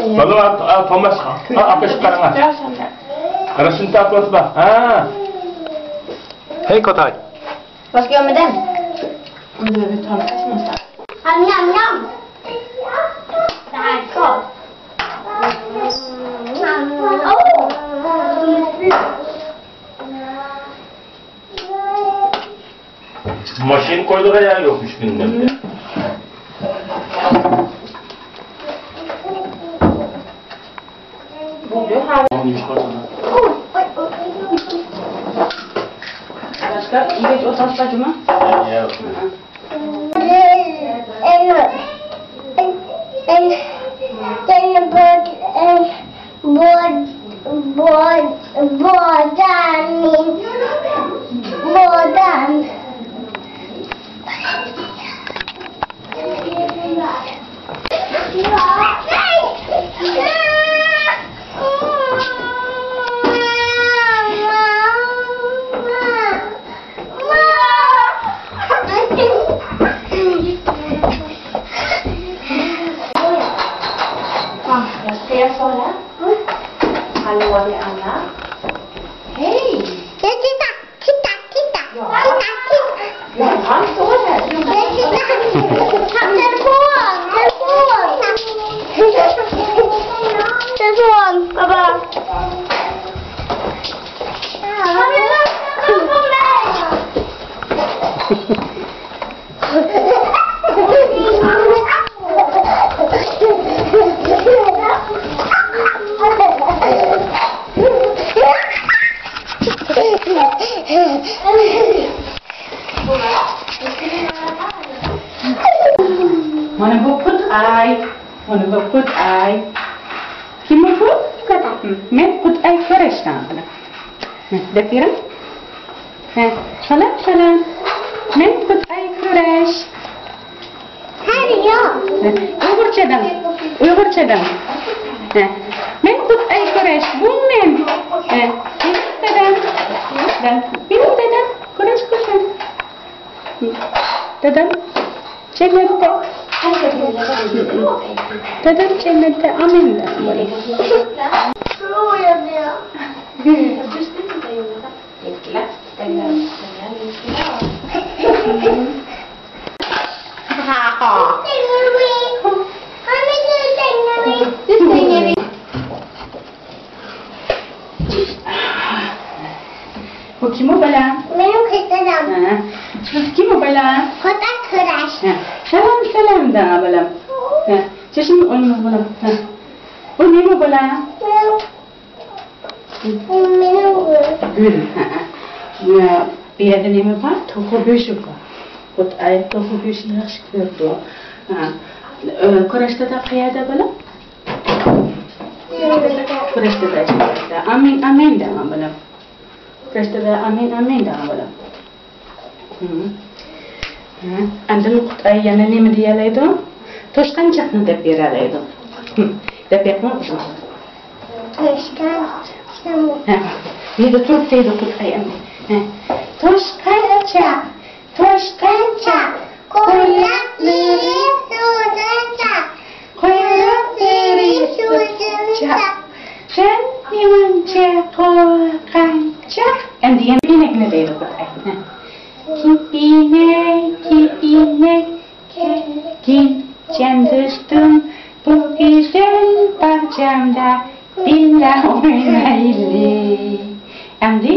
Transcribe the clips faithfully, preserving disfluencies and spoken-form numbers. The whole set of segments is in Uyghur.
بالىلار، توماس، ئاپىشقا قاراڭ. رەسىم تارتىۋاتىدۇ. ھە. ھەي، كوتاي. باشقا يولمىدىم. ئۇندا بىر تارتىسماسا. نام، نام، نام. ماشىنا قويىدىغان يەر يوق، ئۈچ كۈندىن بېرى. بولدى، ھازىر. باشقا ئىگىچ ئوتاسقا جۇما. ياق. Telefon, baba. مانا بۇ پۇت ئاي. مانا بۇ پۇت ئاي. كىم بۇ؟ مەن پۇت ئاي كۈرەش دەڭ. دەپ بېرىڭ. ھە، سالام، سالام. مەن پۇت ئاي كۈرەش. ھە، ئۇيغۇرچە دەڭ. ئۇيغۇرچە دەڭ. ھە. مەن پۇت ئاي كۈرەش. بۇ مەن. ھە. دادام. دەڭ. مېنىڭ دادام كۈرەش قىلسۇن. دادام جەننەتتە. دادام جەننەتتە. ئامىن. بۇ كىم ئۇ، بالام؟ مېنىڭ قىزلىرىم. ھە. سىز كىم ئۇ، بالام؟ خوتەن كۈرەش. ھە. سالام، سالام دەڭ، بالام. ھە. چېچىمنى ئوينىما، بالام. ھە. بۇ نېمە، بالام؟ مېنىڭ، مېنىڭ گۈل. گۈل. ھە. بۇ يەردە نېمە بار؟ توخۇ گۆشى بار. خوتەن توخۇ گۆشىنى ياخشى كۆرىدۇ. ھە. ئە، كۈرەش دادا قەيەردە، بالام؟ كۈرەش دادا جەننەتتە. ئامىن، ئامىن دەڭ، بالام. كۈرەش دادا ئامىن، ئامىن دەڭ، بالام. ھە. ھە. ئاندىن خوتەن يەنە نېمە دېيەلەيدۇ؟ توشقانچاقنى دەپ بېرەلەيدۇ. ھە. دەپ بېقىڭ ئۆزىڭىز. توشقانچاق. ھە. بۇ يەردە تۇرۇپ دەيدۇ خوتەن ئەمدى. ھە. توشقانچاق. توشقانچاق، قۇيرۇقلىرى سۇسىنچاق، قۇيرۇقلىرى سۇسىنچاق، سەن نېمانچە قورققانچاق. ئەمدى يەنە كېپىنەكنى دەيدۇ خوتەن. كېپىنەك، كېپىنەك، كەلگىن جان دوستۇم، بۇ گۈزەل باغچامدا بىللە ئوينايلى. ئەمدى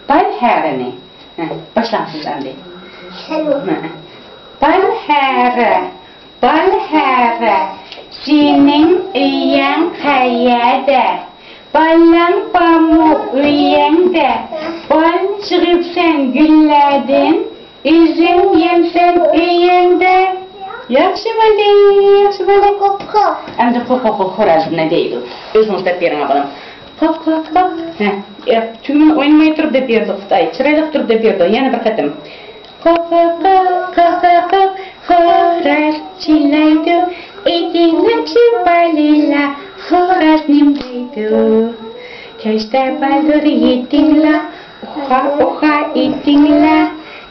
بال ھەرىنى. ھە، باشلاڭ سىز ئەمدى. ھە. بال ھەرە، بال ھەرە، سېنىڭ ئۆيۈڭ قەيەردە؟ بالىڭ بارمۇ ئۆيۈڭدە؟ بال يىغىپسەن گۈللەردىن، ئۈزۈم يەمسەن ئۆيۈڭدە. ياخشى بالام، ياخشى بالام. قوق، قوق، قوق. ئەمدى قوق، قوق، قوق، خورازنى دەيدۇ. ئۆزىڭىز دەپ بېرىڭ، بالام. قوق، قوق، قوق. ھە، ئە، تۈگمىنى ئوينىماي تۇرۇپ دەپ بېرىدۇ خوتەن. چىرايلىق تۇرۇپ دەپ بېرىدۇ. يەنە بىر قېتىم. قوق، قوق، قوق، قوق، قوق، قوق. خوراز چىلايدۇ، ئېيتىڭلارچۇ بالىلار، خوراز نېمە دەيدۇ؟ كەچتە بالدۇر يېتىڭلار، ئۇخا، ئۇخا ئېيتىڭلار،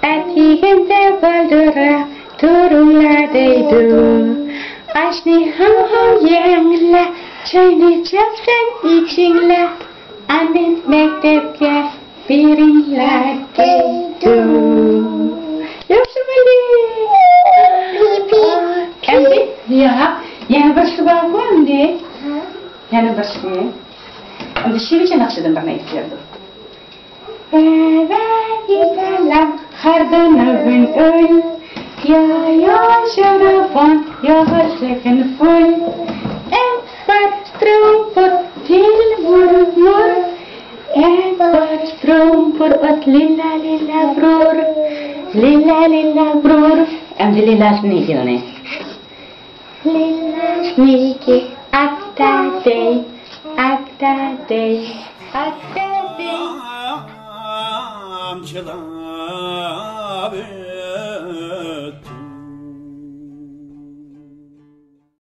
ئەتىگەندە بالدۇرراق تۇرۇڭلار دەيدۇ. ئاشنى ھاڭ، ھاڭ يەڭلار، چاينى چاپسان ئىچىڭلار، ئاندىن مەكتەپكە بېرىڭلار دەيدۇ. ياخشى بولدى. ئەمدى، ياق، يەنە بىرسى بارغۇ ئەمدى. يەنە بىرسى. ئەمدى شىۋىچە ناخشىدىن بىرنى ئېيتىپ بېرىدۇ. Wer, wer, Italien, Hardenoven Öl. Ja, ja, Scharafon, ja, Holzlecken voll. Edward Strumpfort, Tilburg, Mur. Edward Strumpfort, lilla, lilla, bror. Lilla, lilla, bror. ئەمدى لىلاسىنى ئېيتىڭلار. لىلاسنىكى ئاكتادەي، ئاكتادەي، ئاكتادەي.